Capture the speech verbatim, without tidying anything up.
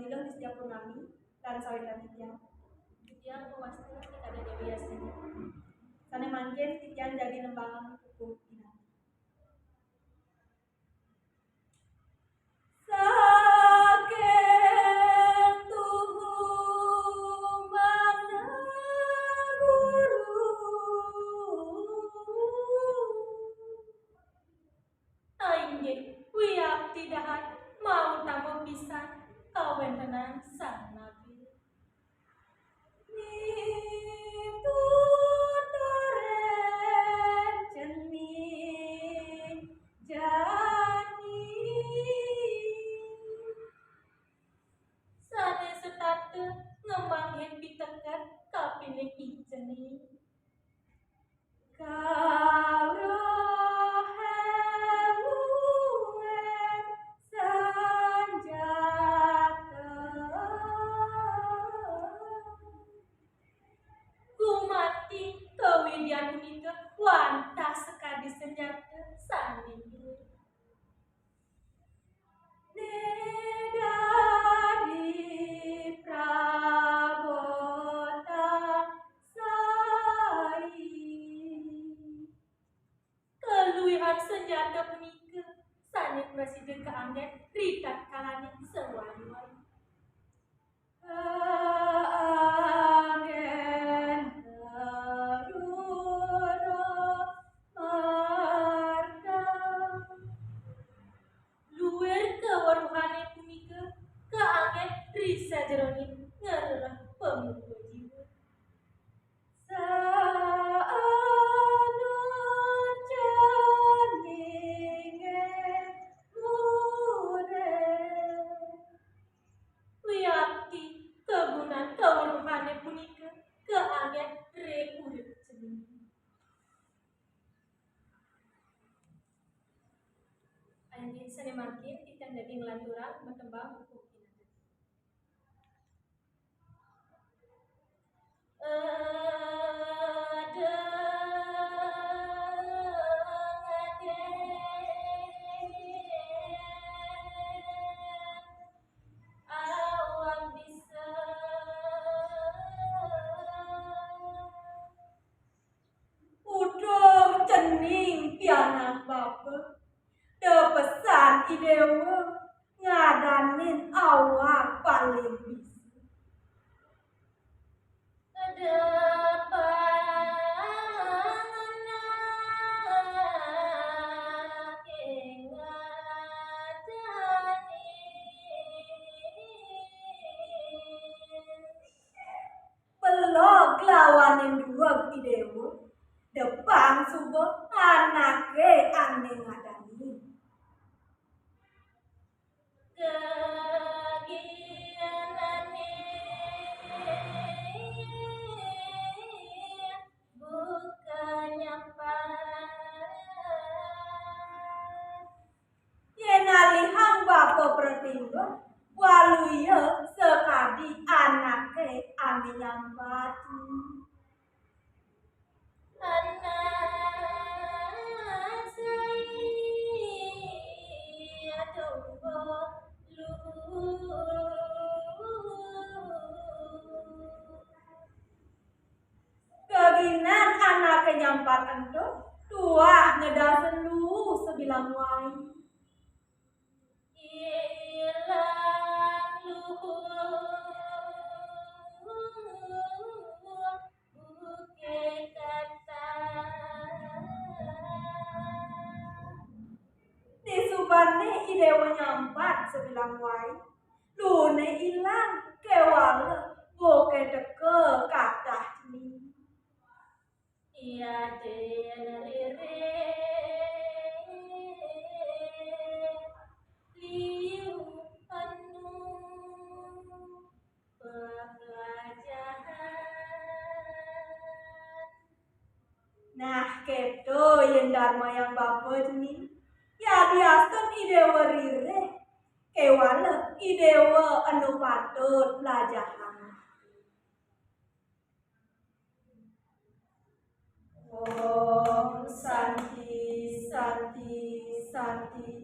Mila Listia Purnami lan sawitan titiang. Titiang Puwasta Tika Dewi Yasmini. Sané mangkin titiang jagi nembangang pupuh pinanti. Saking tuhu mana guru. Inggih, wiakti dahat mautama pisan kawéntenan sang nabi. Mituturén cening jani. Sané setata ngemanggihin piteket kapining I Cening. Kawruh éwuhé sanjata. Gumanti kawidian punika wantah sakadi sanjata sané luih. Né dadi prabota sai. Kaluihan sanjata punika sané prasida kaanggén ritatkalaning sawali-wali. Kaanggén Garuda Marta. Luir kaweruhané punika kaanggén ri sajeroning ngrereh pamuka jiwa. Saanu ceningé urip. Wiakti kagunan kaweruhané punika kaanggén ring urip cening. Inggih sané mangkin titiang jagi nglanturang matembang pupuh pinanti. Uduh cening pianak bapa. Da pesan I Déwa ngadanin awak paling bisa. Belog lawaning dueg I Déwa, depang suba anaké ané ngadani. Yén alihang bapa pratingga, waluya sakadi anaké ané nyampat. Geginan anaké nyampat ento tuah ngedasen luu sabilang wai. Ilang luhur bukit kata. Disubané I Déwa nyampat sabilang wai, luuné ilang kéwala buké teka katah cening. Yadin ririh liu anu pelajahan. Nah, kéto yén darmayang bapa cening. Yadiastun I Déwa ririh, kéwala I Déwa anu patut pelajahang. Om Santi, Santi, Santi.